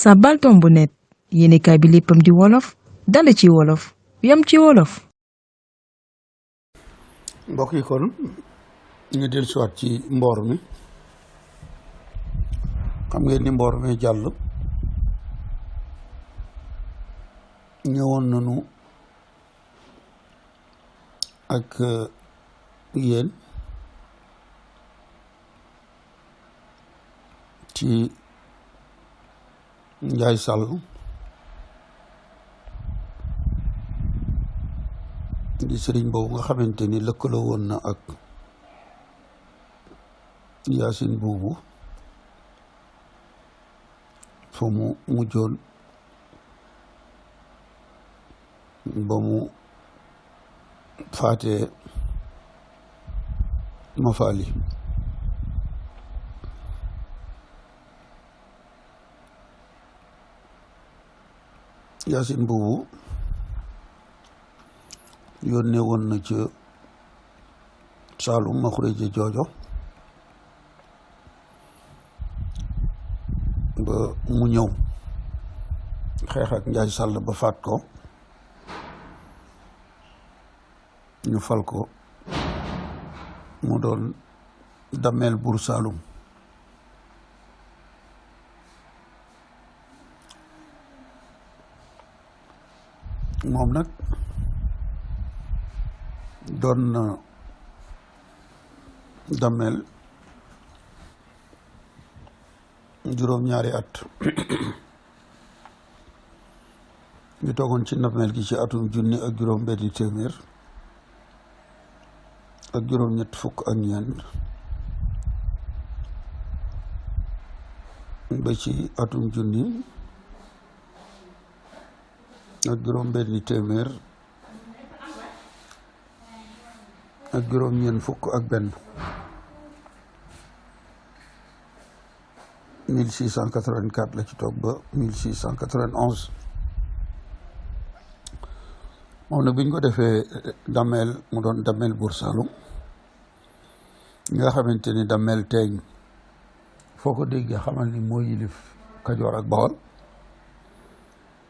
Sabaltombu.net yéenekaay bi léppam di wolof dale ci wolof yam ci wolof. mbokk yi kon ñu del siwaat ci mboor mi xam ngeen ni mboor mi jàll ñëwoon nañu ak yéen ci Njaay Sàll di sëriñ boobu nga xamante ni lëkkaloo woon na ak Yaasin Buubu fa mu mujjoon ba mu faatee Mafaali Yaasin Buubu yónnee woon na ca Saalum ma xureje joojo ba mu ñëw xeex ak Njaay Sàll ba faat ko ñu fal ko mu doon Dameel buur Saalum moom nag doon na Dameel juróom-ñaari at ñu toogoon ci Dameel gi ci atum junni ak juróom benni téeméer ak juróom-ñett fukk ak ñeent ba ci atum junni ak juróom benni téeméer ak juróom-ñeent fukk ak benn 1684 la ci toog ba 1691 moom nag bi ñu ko defee Dameel mu doon Dameel buur Saalum ñi nga xamante ni Dameel teeñ foo ko déggee xamal ni moo yilif Kajoor ak Bawol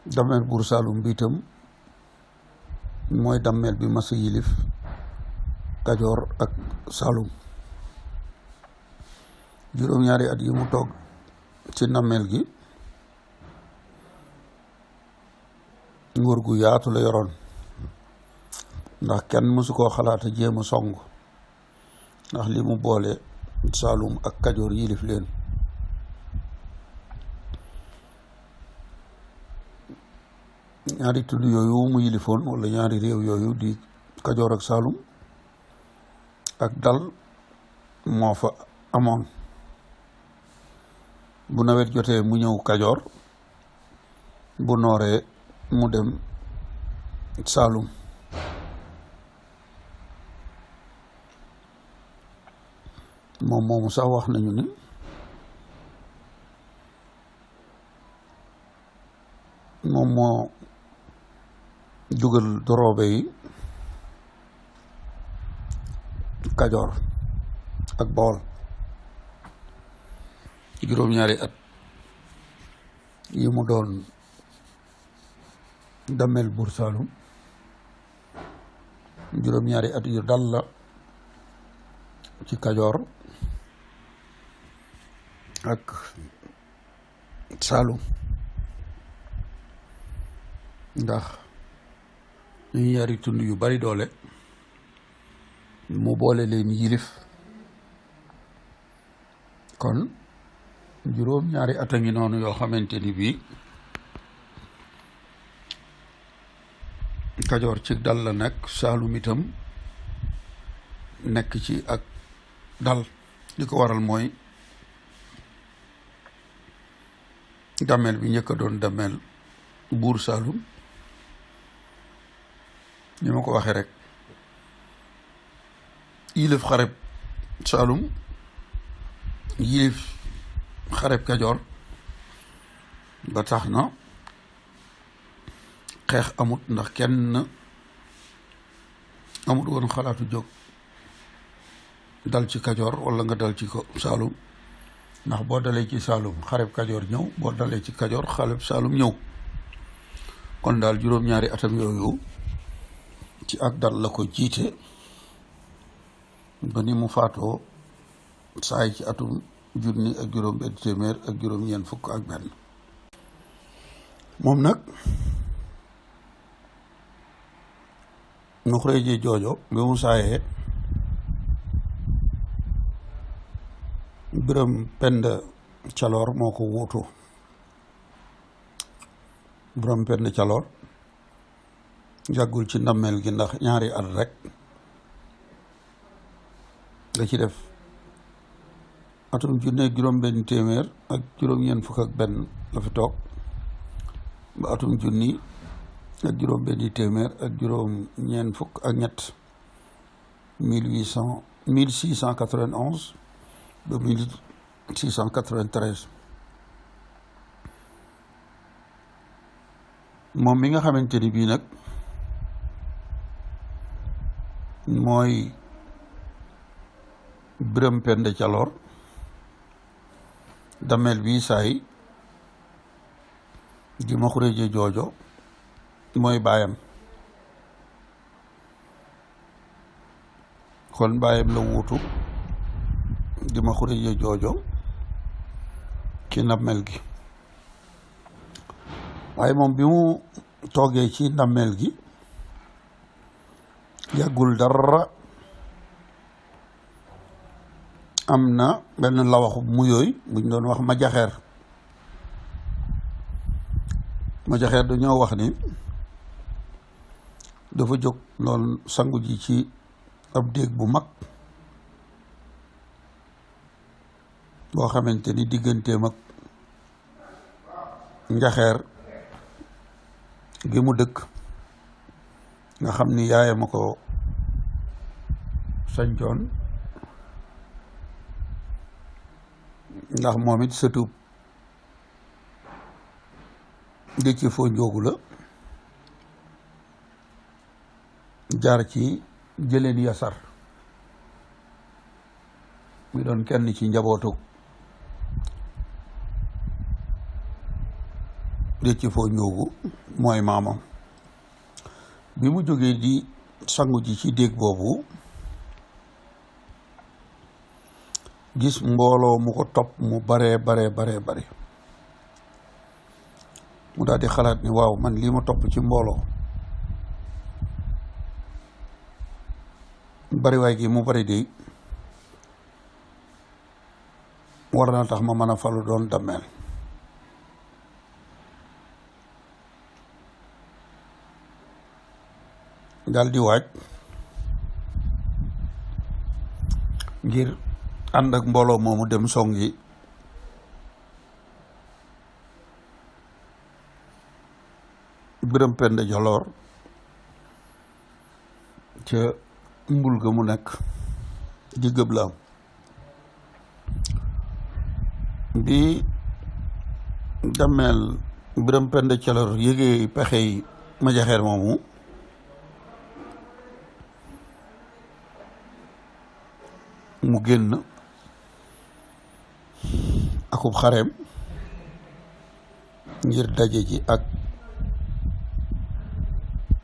Dameel buur Saalum bi itam mooy Dameel bi mas a yilif Kajoor ak Saalum juróom-ñaari at yi mu toog ci Dameel gi nguur gu yaatu la yoroon ndax kenn mësu koo xalaata jéem a song ndax li mu boole Saalum ak Kajoor yilif leen ñaari tudd yooyu mu yilifoon wala ñaari réew yooyu di Kajoor ak Saalum ak dal moo fa amoon bu nawet jotee mu ñëw Kajoor bu nooree mu dem Saalum moom moomu sax wax nañu ni moom moo dugal doroobe yi Kajoor ak Bawol juróom-ñaari at yi mu doon Dameel buur Saalum juróom-ñaari at yu dal la ci Kajoor ak Saalum ndax ñu ñaari tund yu bari doole mu boole leen yilif kon juróom-ñaari at a ngi noonu yoo xamante ni bii Kajoor ci dal la nekk Saalum itam nekk ci ak dal li ko waral mooy Dameel bi njëkk a doon Dameel buur Saalum ni ma ko waxee rek yilif xareb Saalum yilif xareb Kajoor ba tax na xeex amut ndax kenn amut woon xalaatu jóg dal ci Kajoor wala nga dal ci ko Saalum ndax boo dalee ci Saalum xareb Kajoor ñëw, boo dalee ci Kajoor xareb Saalum ñëw. kon daal juróom-ñaari atam yooyu ci ak dal la ko jiite ba ni mu faatoo saay ci atum junni ak juróom benn téeméer ak juróom-ñeent fukk ak benn. moom nag Nuxreeje Joojo bi mu saayee Biram Penda Caloor moo ko wuutu. Biram Penda Caloor yàggul ci ndàmmeel gi ndax ñaari at rek la ci def. atum junne juróom benn téeméer ak juróom-ñeent fukk ak benn la fi toog ba atum junni ak juróom benn téeméer ak juróom-ñeent fukk ak ñett 1691 ba 1693. moom mi nga xamante ni bii nag mooy Biram Penda Caloor, dameel bii saay di Nuxreeje Joojo mooy baayam. kon baayam la wuutu di Nuxreeje Joojo ci ndàmmeel gi. waaye moom bi mu toogee ci ndàmmeel gi yàggul dara am na benn lawaxu muyooy buñ doon wax Majaxeer. Majaxeer dañoo wax ni dafa jóg lool sangu ji ci ab déeg bu mag boo xamante ni digganteem ak Njaxeer gi mu dëkk nga xam ni yaayam a ko sañcoon, ndax moom it sëtub Déthié Fo Ndiogou la, jaar ci Jëleen Yasar mi doon kenn ci njabootu Déthié Fo Ndiogou mooy maamam. bi mu jógee di sangu ji ci déeg boobu gis mbooloo mu ko topp mu bare mu daal di xalaat ni waaw man lii ma topp ci mbooloo bariwaay gi mu bari de war na tax ma mën a falu doon dammeel. daal di waaj ngir ànd ak mbooloo moomu dem songi Biram Penda Caloor ca mbul ga mu nekk di Gëblaam. bi dammeel Biram Penda Caloor yëgee pexe yi Majaxeer moomu mu génn akub xareem ngir daje ji ak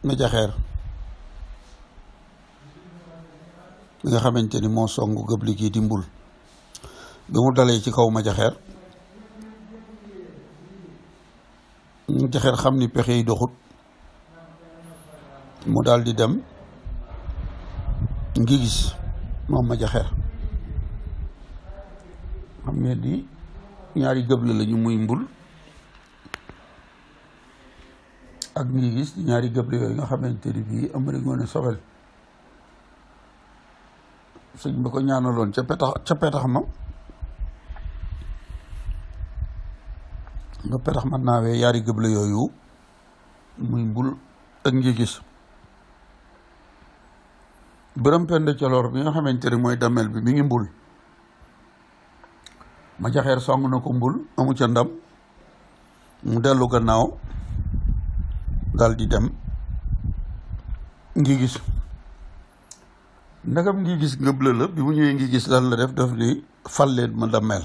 Majaxeer bi nga xamante ni moo songu Gëbli gi di Mbul. bi mu dalee ci kaw Majaxeer Majaxeer xam ni pexe yi doxut mu daal di dem ngi gis moom Majaxeer. xam ngeen ni ñaari gëble lañu muy Mbul ak ngi gis ñaari gëble yooyu nga xamante ni bii Amari Ngoone Sobel sëñ ba ko ñaanaloon ca petax ma nga petax ma naawee yaari gëble yooyu muy Mbul ak ngi gis. Biram Penda Caloor bi nga xamante ni mooy dammel bi mi ngi Mbul. Majaxeer song na ko Mbul amu ca ndam mu dellu gannaaw dal di dem ngi gis. ndagam ngi gis ngëble la bi mu ñëwee ngi gis lan la def ni fal leen ma dammel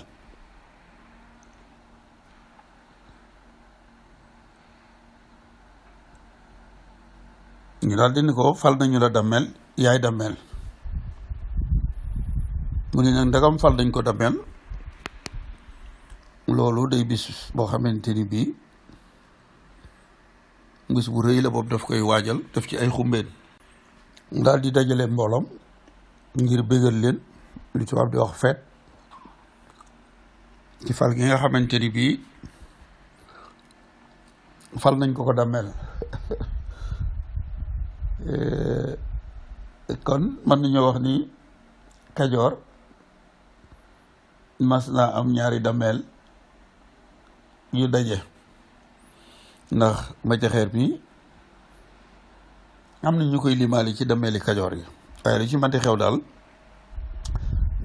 ñu daal di ni ko fal nañu la dammel yaay dammel mu ne nag ndagam fal nañ ko dammel loolu day bis boo xamante ni bii bis bu rëy la boobu daf koy waajal def ci ay xumbeen daal di dajale mbooloom ngir bégal leen lu tubaab di wax feet ci fal gi nga xamante ni bii fal nañ ko dammel kon mën nañoo wax ni Kajoor mas naa am ñaari dammel yu daje ndax Majaxeer bi am na ñu koy limaali ci dammeli Kajoor yi waaye lu ci manti xew daal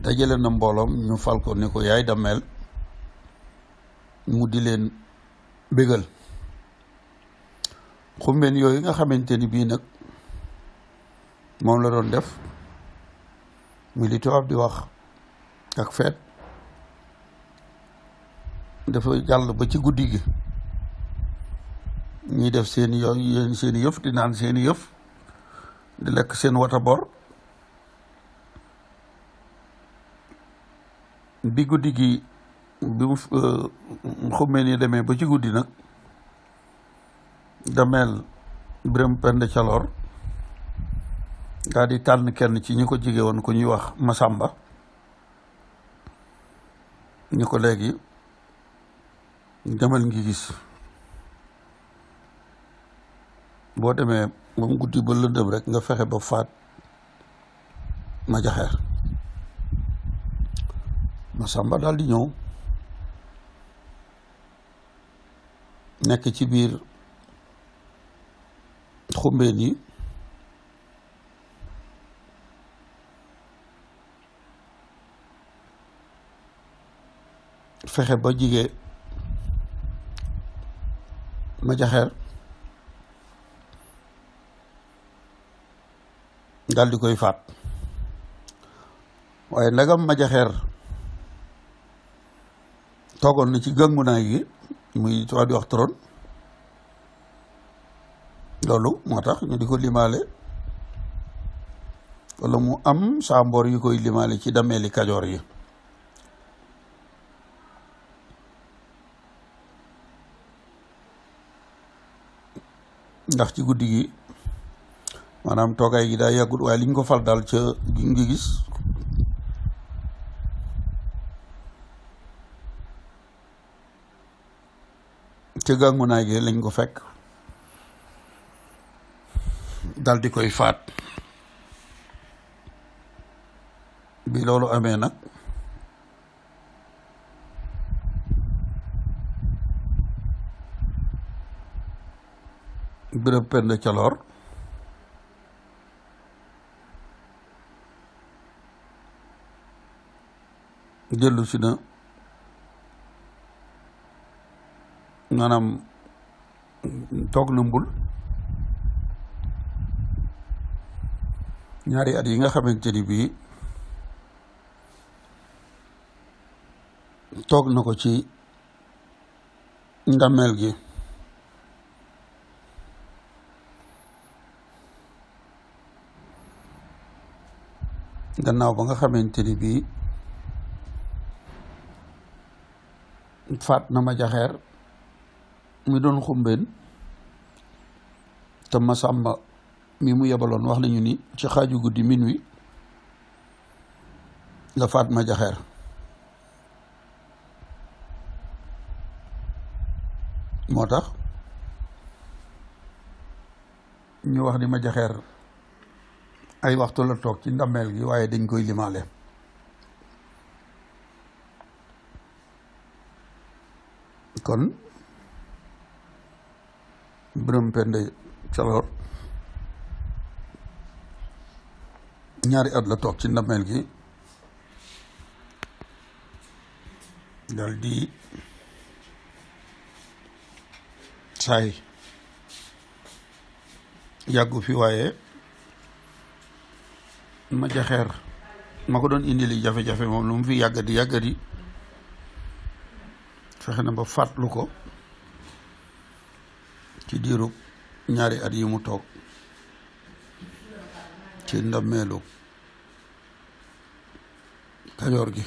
dajale na mbooloom ñu fal ko ni ko yaay dammel mu di leen bégal xumbeen yooyu nga xamante ni bii nag moom la doon def muy li tubaab di wax ak feet dafa jàll ba ci guddi gi ñuy def seeni yooyu seeni yëf di naan seeni yëf di lekk seen wata bor bi guddi gi bi mu xumbeen yi demee ba ci guddi nag dammel Biram Penda Caloor daal di tànn kenn ci ñi ko jige woon ku ñuy wax Masamba ñu ko léegi demal ngi gis boo demee ba mu guddi ba lëndëm rek nga fexe ba faat Majaxeer Masamba daal di ñëw nekk ci biir xumbeen yi fexe ba jige Majaxeer daal di koy faat waaye ndagam Majaxeer toogoon na ci gàngunaay gi muy tubaab di wax trône loolu moo tax ñu di ko limaale wala mu am saamboor yu koy limaale ci dameeli Kajoor yi ndax ci guddi gi maanaam toogaay gi daa yàggut waaye li ñu ko fal daal ca ngi gis ca gàngunaay gi lañ ko fekk dal di koy faat bi loolu amee nag Biram Penda Caloor dellu si na maanaam toog na Mbul ñaari at yi nga xamante ni bii toog na ko ci ndameel gi gannaaw ba nga xamante ni bii faat na Majaxeer mi doon xumbeen te Masamba mi mu yebaloon wax nañu ni ci xaaju guddi minuit la faat Majaxeer moo tax ñu wax ni Majaxeer ay waxtu la toog ci ndameel gi waaye dañ koy limaale kon Biram Penda Caloor ñaari at la toog ci ndameel gi dal di saay yàggu fi waaye Majaxeer ma ko doon indi li jafe-jafe moom lu mu fi yàggati fexe na ba fàttlu ko ci diiru ñaari at yi mu toog ci ndammeelu Kajoor gi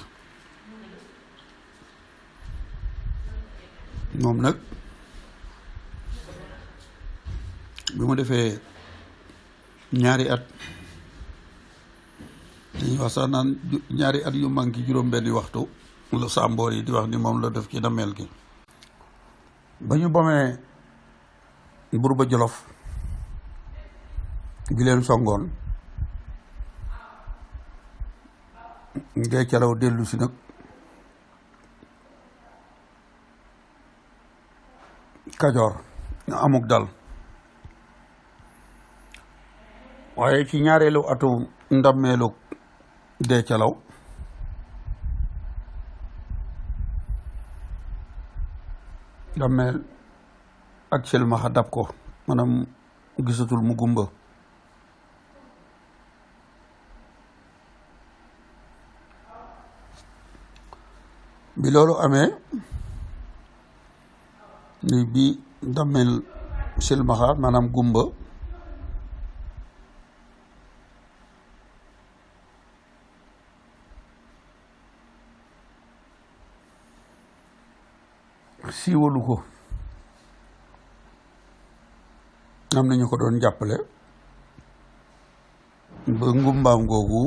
moom nag bi mu defee ñaari at dañuy wax sax naan ñaari at yu manqué juróom-benni waxtu la sàmboor yi di wax ni moom la def ci dammeel gi ba ñu bomee Buurba Jolof bi leen songoon ngay calaw dellu si nag Kajoor nga amuk dal waaye ci ñaareelu atu ndammeelu dee calaw dammeel ak silmaxa dab ko maanaam gisatul mu gumba bi loolu amee ni bi dammeel silmaxa maanaam gumba siiwalu ko am nañu ko doon jàppale ba ngumbaam googu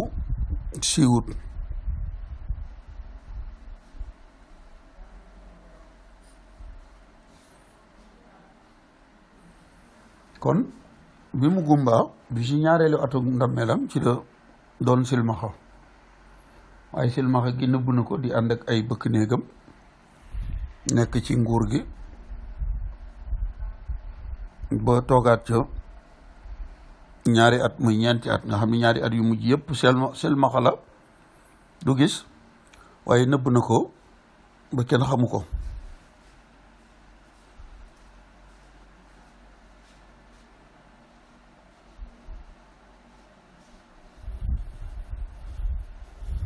siiwut kon bi mu gumbaa bi ci ñaareelu atu ndammeelam ci la doon silmaxa waaye silmaxa gi nëbb na ko di ànd ak ay bëkk néegam nekk ci nguur gi ba toogaat ca ñaari at muy ñeenti at nga xam ne ñaari at yu mujj yëpp silmaxa la du gis waaye nëbb na ko ba kenn xamu ko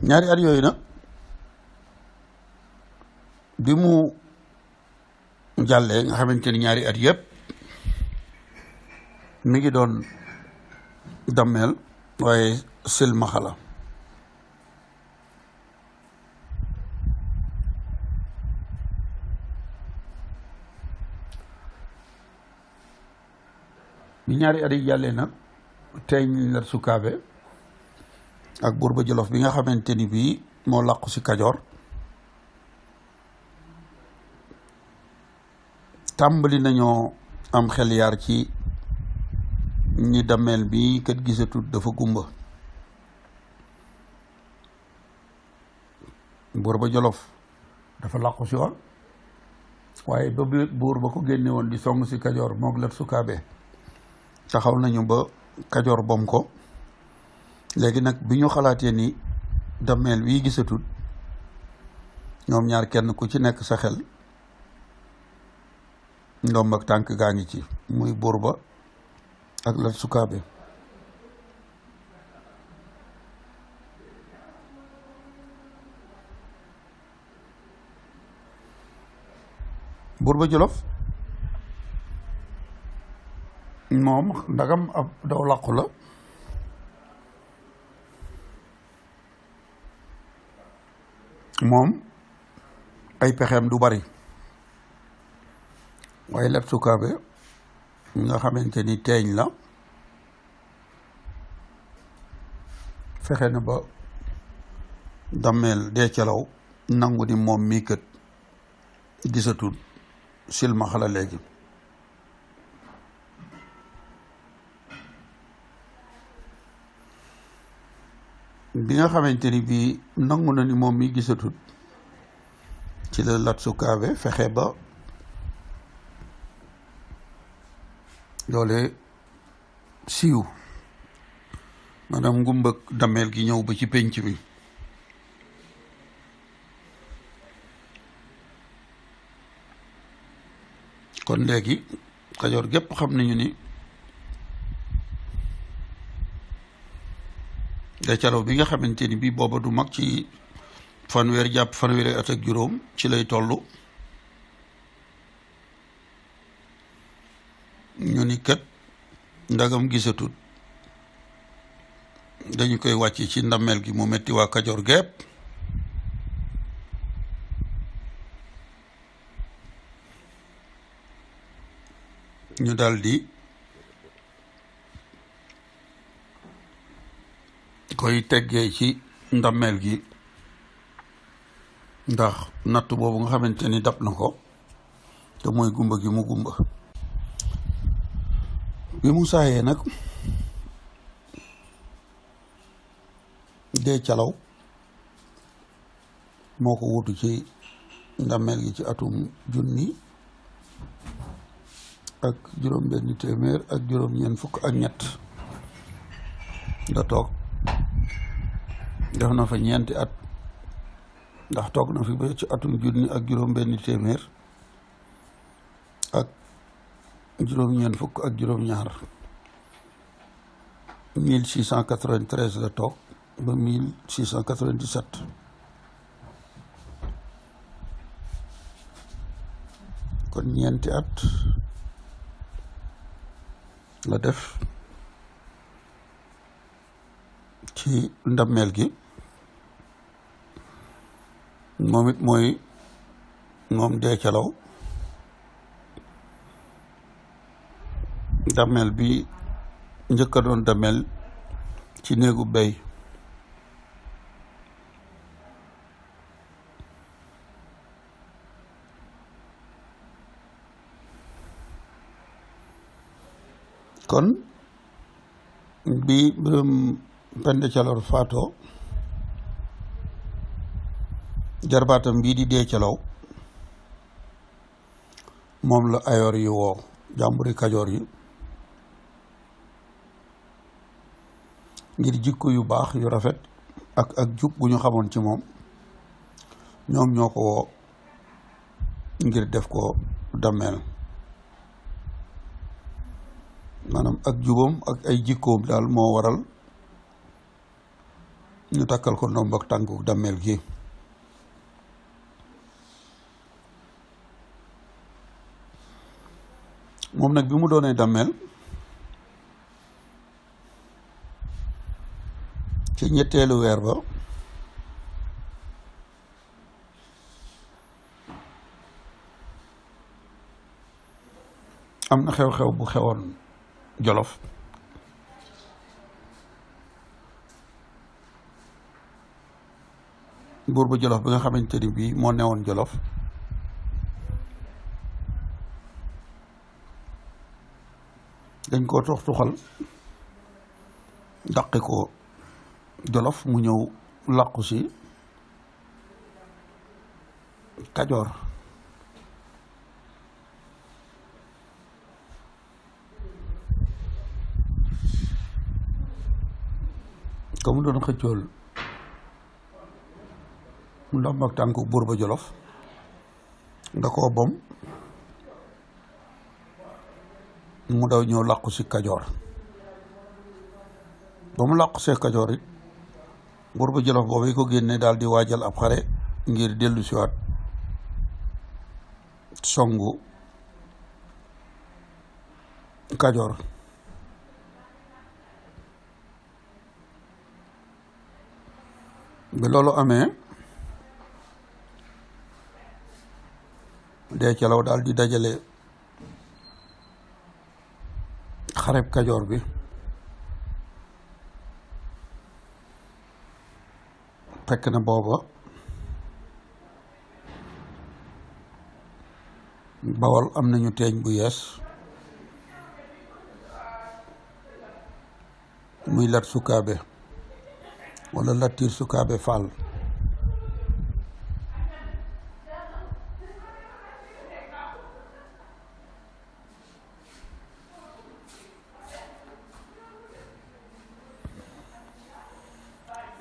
ñaari at yooyu nag bi mu jàllee nga xamante ni ñaari at yëpp mi ngi doon dammeel waaye silmaxa la bi ñaari at yi jàllee nag tey ñu Lat Sukaabe ak Buurba Jolof bi nga xamante ni bii moo làqu ci Kajoor tàmbali nañoo am xel yaar ci ñi dammeel bi kat gisatut dafa gumba Buurba Jolof dafa làqu ci woon waaye ba buur ba ko génne woon di song ci Kajoor moog Lat Sukaabe taxaw nañu ba Kajoor bom ko léegi nag bi ñu xalaatee ni dammeel bii gisatut ñoom ñaar kenn ku ci nekk sa xel ndomb ak tànk gaa ngi ci muy Buurba ak Lat Sukaabe Buurba Jolof moom ndagam ab daw làqu la moom ay pexeem du bari waaye Lat Sukaabe nga xamante ni teeñ la fexe na ba dammeel dee calaw nangu ni moom mii kët gisatul silmaxa la léegi bi nga xamante ni bii nangu na ni moom mii gisatul ci la Lat Sukaabe fexe ba loole siiw maanaam ngumbëg dammeel gi ñëw ba ci pénc mi kon léegi Kajoor gépp xam nañu ni Dee Calaw bi nga xamante ni bii booba du mag ci fanweer jàpp fanweeri at ak juróom ci lay toll ñu ni kat ndagam gisatut dañu koy wàcc ci ndameel gi mu metti waa Kajoor gépp ñu daldi koy teggee ci ndameel gi ndax natt boobu nga xamante ni dab na ko te mooy gumba gi mu gumba bi mu saayee nag dee calaw moo ko wutu ci ndameel gi ci atum junni ak juróom benn téeméer ak juróom ñeent fukk ak ñett la toog def na fa ñeenti at ndax toog na fi ba ci atum junni ak juróom benn téeméer ak juróom ñeent fukk ak juróom ñaar 1693 la toog ba 1697 kon ñeenti at la def ci ndameel gi moom it mooy moom dee calaw dameel bi njëkk a doon dameel ci néegu béy kon bi Biram Penda Caloor faatoo jarbaatam bii di dee calaw moom la ayoor yi woo jàmburi Kajoor yi ngir jikko yu baax yu rafet ak jub bu ñu xamoon ci moom ñoom ñoo ko woo ngir def ko dameel maanaam ak jubam ak ay jikkoom daal moo waral ñu takkal ko ndomb ak tànku dameel gi moom nag bi mu doonee dameel ci ñetteelu weer ba am na xew-xew bu xewoon Jolof buur ba Jolof bi nga xamante ni bii moo newoon Jolof dañ koo tuxal daqi ko Jolof mu ñëw làqu si Kajoor comme mu doon xëccool mu ndomb ak tànku buur ba Jolof da koo bom mu daw ñëw làqu si Kajoor ba mu làqu see Kajoor it buur ba Jolof boobu yi ko génne daal di waajal ab xare ngir dellu siwaat songu Kajoor bi loolu amee dee calaw daal di dajale xareb Kajoor bi fekk na booba Bawol am nañu teeñ bu yees muy Lat Sukaabe wala Latiir Sukaabe Fall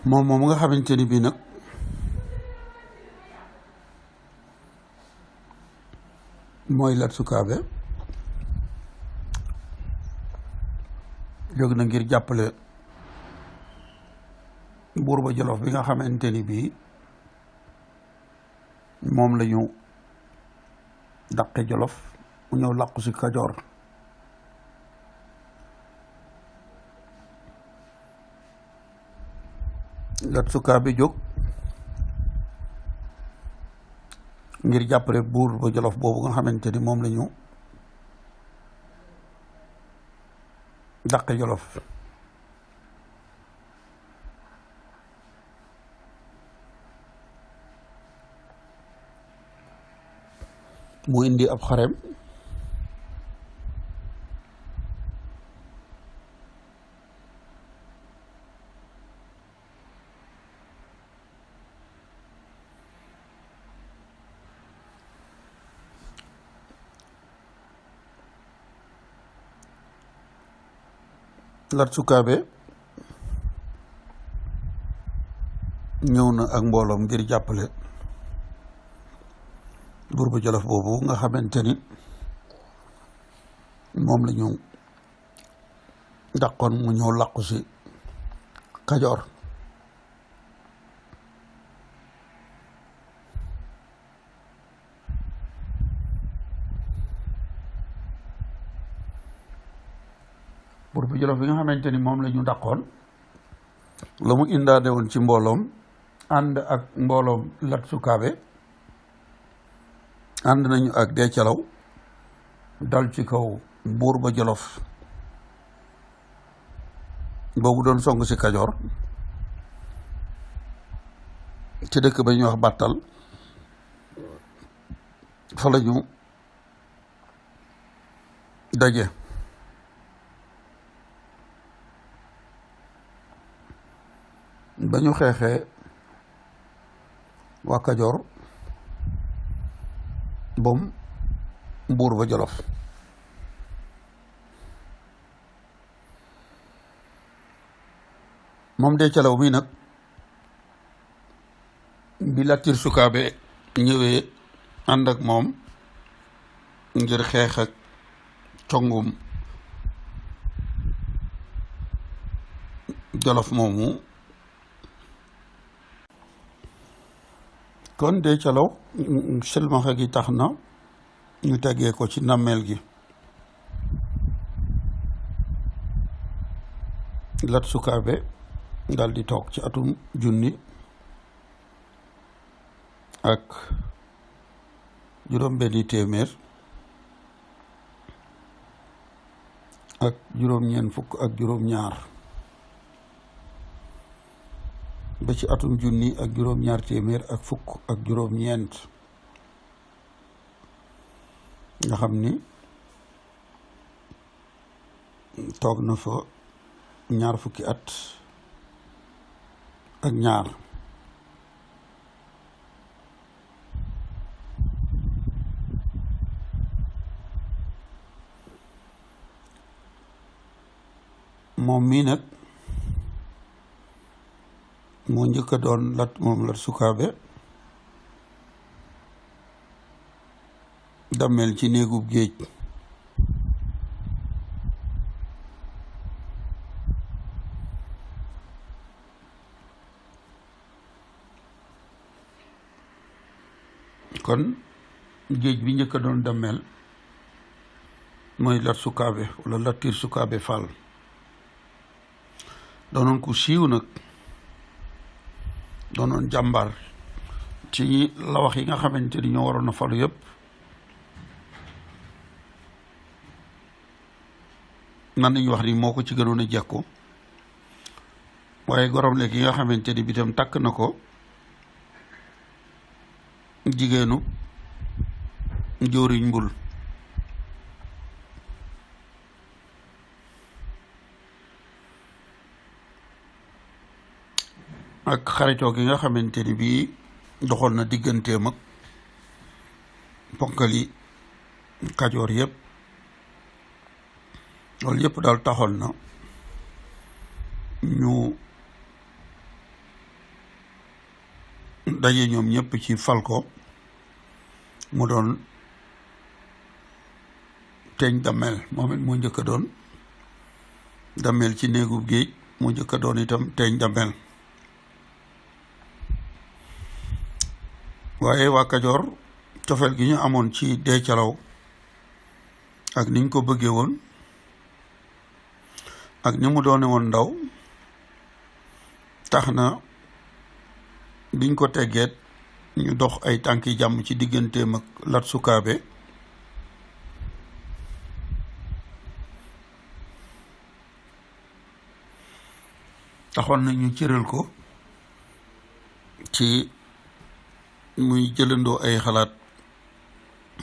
moom nga xamante ni bii nag mooy Lat Sukaabe jóg na ngir jàppale buur ba Jolof bi nga xamante ni bii moom la ñu daqe Jolof mu ñëw làqu si Kajoor. Lat Sukaabe jóg ngir jàppale buur ba Jolof boobu nga xamante ni moom la ñu dàqe Jolof mu indi ab xarem Lat Sukaabe ñëw na ak mbooloom ngir jàppale buur bu Jolof boobu nga xamante ni moom la ñu dàqoon mu ñëw làqu si Kajoor buur bu Jolof bi nga xamante ni moom la ñu dàqoon la mu indaale woon ci mbooloom ànd ak mbooloom Lat Sukaabe ànd nañu ak Deecalaw dal ci kaw buur ba Jolof boobu doon song si Kajoor ci dëkk ba ñuy wax Bàttal fa la ñu daje ba ñu xeexee waa Kajoor bom buur ba Jolof moom Deecalaw mi nag bi Latir Sukaabe ñëwee ànd ak moom ngir xeex ak congum Jolof moomu kon Deecalaw silmaxa gi tax na ñu teggee ko ci nammeel gi Lat Sukaabe dal di toog ci atum junni ak juróom benni téeméer ak juróom ñeent fukk ak juróom ñaar ba ci atum junni ak juróom ñaar téeméer ak fukk ak juróom ñeent nga xam ni toog na fa ñaar fukki at ak ñaar moom mii nag moo njëkk a doon moom Lat Sukaabe dammel ci néegub géej kon géej bi njëkk a doon dammel mooy Lat Sukaabe wala Latir Sukaabe Fall doonoon ku siiw nag doonoon jàmbaar ci la wax yi nga xamante ni ñoo waroon a falu yëpp man nañu wax ni moo ko ci gënoon a jekku waaye gorom léegi nga xamante ni bi tam takk na ko jigéenu jóoriñ mbul ak xaritoo gi nga xamante ni bii doxoon na digganteem ak ponkali Kajoor yëpp loolu yëpp daal taxoon na ñu daje ñoom ñëpp ci fal ko mu doon teeñ dammel moom it moo njëkk a doon dammel ci néegub géej moo njëkk a doon itam teeñ dammel waaye waa Kajoor cofeel gi ñu amoon ci Deecalaw ak niñ ko bëggee woon ak ni mu doone woon ndaw tax na biñ ko teggeet ñu dox ay tànki jàmm ci digganteem ak Lat Sukaabe taxoon na ñu cëral ko ci muy jëlandoo ay xalaat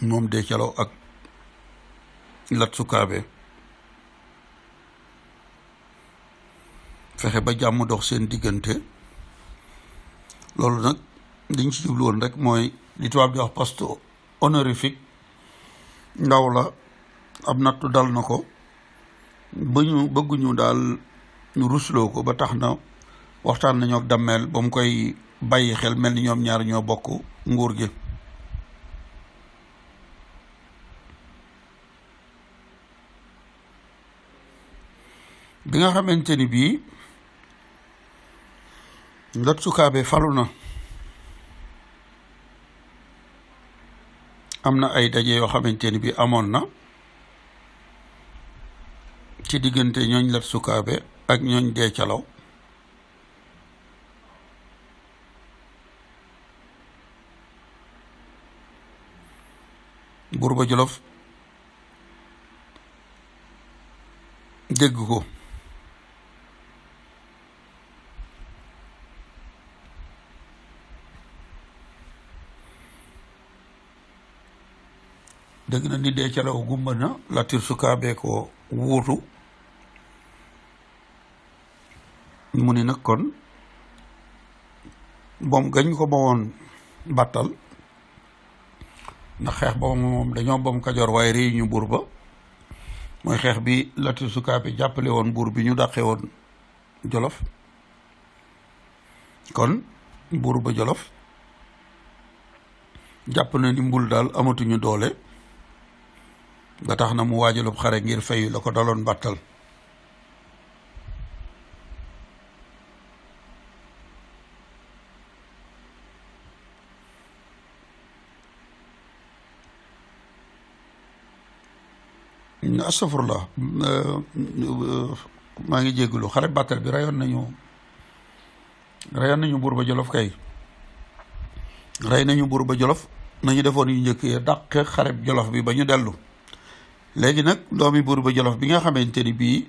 moom Déthialaw ak Lat Sukaabe fexe ba jàmm dox seen diggante. loolu nag liñ ci jublu woon rek mooy li tubaab di wax poste honorifique. ndaw la ab nattu dal na ko bëgguñu daal ñu rusloo ko ba tax na waxtaan nañu ak Damel ba mu koy bàyyi xel mel ni ñoom ñaar ñoo bokk nguur gi. bi nga xamante ni bii Lat Sukaabe falu na am na ay daje yoo xamante ni bii amoon na ci diggante ñooñ Lat Sukaabe ak ñooñ Déthialaw buur ba Jolof dégg ko dëgg na ni Déthialaw gumba na Latir Sukaabe ko wuutu mu ni nag kon boom gañ ko bawoon battal ndax xeex ba moom dañoo bom Kajoor waaye réew ñu buur ba mooy xeex bi Latir Sukaabe jàppale woon buur bi ñu dàqe woon Jolof kon buur ba Jolof jàpp na ni mbul daal amatuñu doole ba tax na mu waajalub xare ngir fayu la ko daloon battal. Astafurlah maa ngi jégalu xare battal bi rayoon nañu buur ba Jolof kay rey nañu buur ba Jolof nañu defoon yu njëkk yi dàq xareb Jolof bi ba ñu dellu. léegi nag doomi buur ba Jolof bi nga xamante ni bii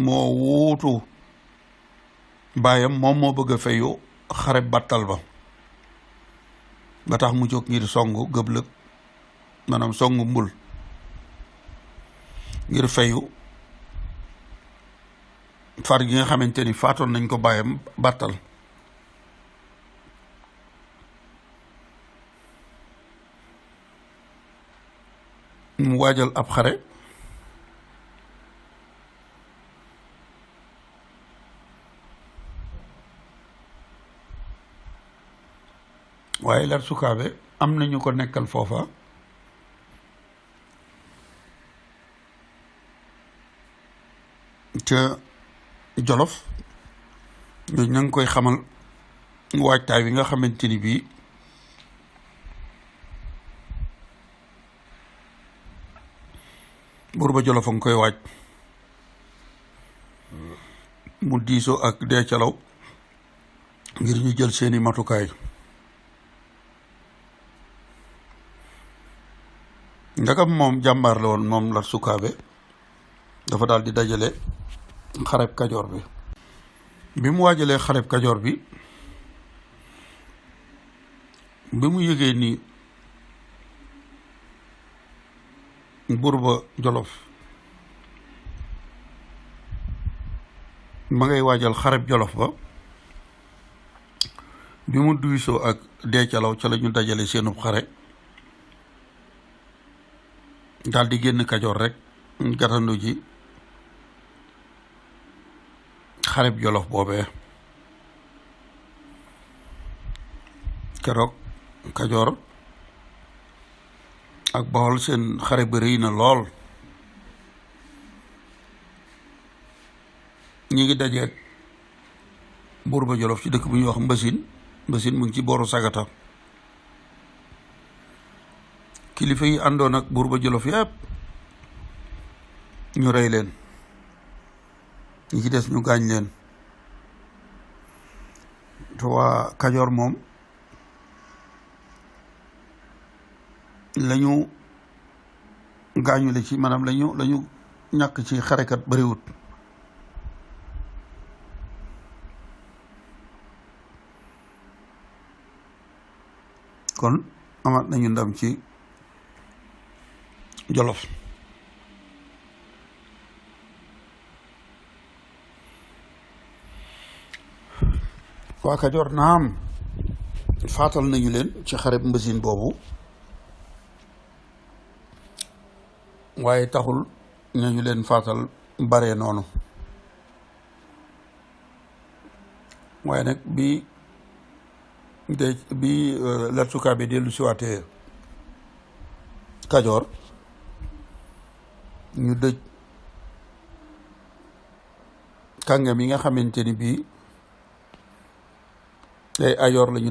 moo wuutu baayam moom moo bëgg a fayu xareb battal ba tax mu jóg ngir songu gëblëg maanaam songu mbul ngir fayu far gi nga xamante ni faatoon nañ ko baayam battal. mu waajal ab xare waaye Lat Sukaabe am nañu ko nekkal foofa ca Jolof ñooñu na nga koy xamal waajtaay wi nga xamante ni bii buur ba Jolof a nga koy waaj mu diisoo ak Déthialaw ngir ñu jël seeni matukaay. ndagam moom jàmbaar la woon moom Lat Sukaabe dafa daal di dajale xareb Kajoor bi mu waajalee xareb Kajoor bi mu yëgee ni buur ba Jolof ma ngay waajal xareb Jolof ba bi mu duysoo ak Déthialaw ca la ñu dajale seenub xare daal di génn Kajoor rek gatandu ji xareb Jolof boobee. keroog Kajoor ak Bawol seen xare ba rëy na lool. ñi ngi dajeeg buur ba Jolof ci dëkk bu ñuy wax Mbasin mu ngi ci booru Sagata. kilifa yi àndoon ak buur ba Jolof yépp ñu rey leen, ñi ci des ñu gaañ leen. te waa Kajoor moom lañu gaañule ci maanaam lañu ñàkk ci xarekat bariwut. kon amaat nañu ndam ci Jolof. waa Kajoor naam faatal nañu leen ci xareb mbasin boobu, waaye taxul nañu leen faatal bare noonu. waaye nag bi Lat Sukaabe dellu siwaatee Kajoor ñu dëj kàngam yi nga xamante ni bii ay ayoor lañu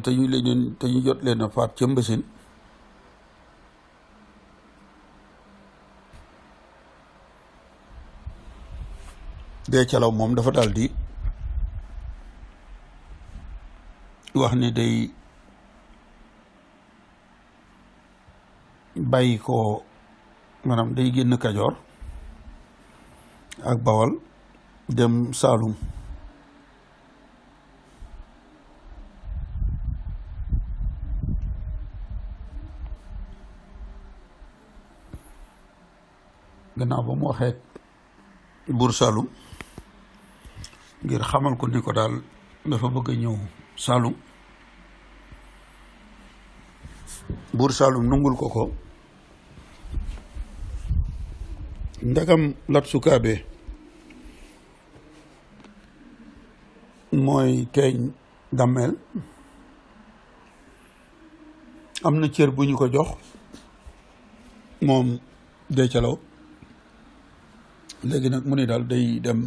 te ñu jot leen a faat ca mbasin. Dee Calaw moom dafa daal di wax ni day bàyyi ko maanaam day génn Kajoor ak Bawol dem Saalum. gannaaw ba mu waxee buur Saalum ngir xamal ko ni ko daal dafa bëgg a ñëw Saalum, buur Saalum nungul ko ndegam Lat Sukaabe mooy teeñ Damel, am na cër bu ñu ko jox moom Dee Calaw. léegi nag mu ne daal day dem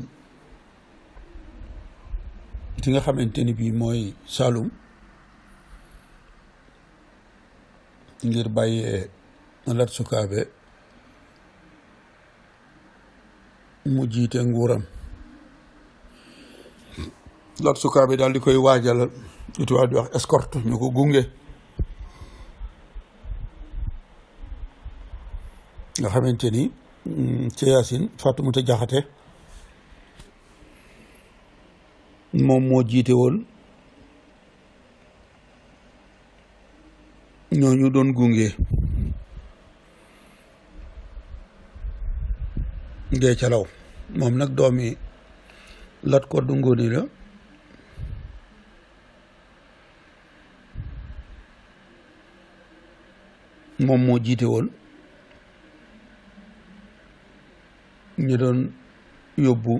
ci nga xamante ni bii mooy Saalum ngir bàyyee Lat Sukaabe mu jiite nguuram. Lat Sukaabe daal di koy waajal lu tubaab di wax escorte, ñu ko gunge, nga xamante ni ci Yaasin Faatumata Jaxate moom moo jiite woon ñooñu doon gunge Dee Calaw. moom nag doomi Lat Koddu Ngoone la, moom moo jiite woon ñu doon yóbbu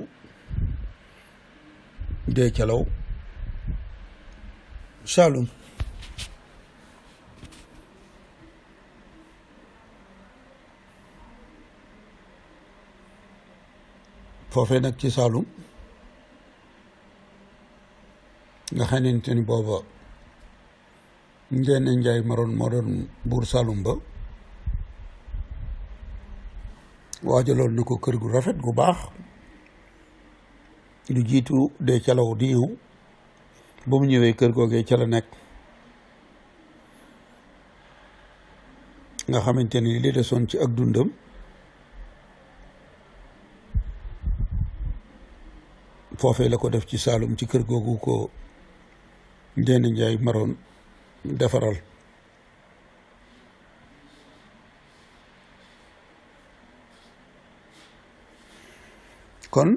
Dee Calaw Saalum. foofee nag ci Saalum nga xamante ni booba Njeene Njaay Maroon moo doon buur Saalum ba, waajaloon na ko kër gu rafet gu baax lu jiitu Dee Calaw di ñëw. ba mu ñëwee kër googee ca la nekk, nga xamante ni li desoon ci ak dundam foofee la ko def ci Saalum, ci kër googu ko Njeene Njaay Maroon defaral. kon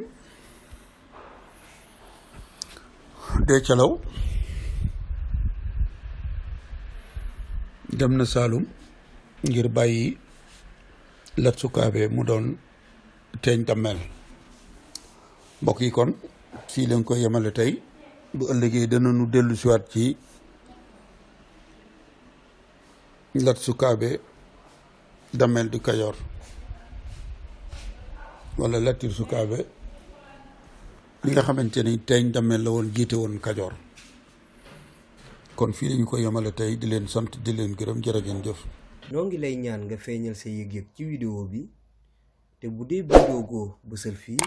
Dee Calaw dem na Saalum ngir bàyyi Lat Sukaabe mu doon teeñ Damel. mbokk yi kon fii lañ koy yemale tey, bu ëllëgee dana nu dellu siwaat ci Lat Sukaabe Damel du Kajoor, wala Latir Sukaabe li nga xamante ni teeñ Damel la woon, jiite woon Kajoor. kon fii lañu ko yemale tey, di leen sant di leen gërëm, jërë ngeen jëf. noo ngi lay ñaan nga feeñal sa yëg-yëg ci vidéo bi, te bu dee vidéo goo bësal fii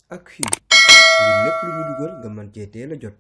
ak fii ngir lépp lu ñu dugal nga mën cee teel a jot.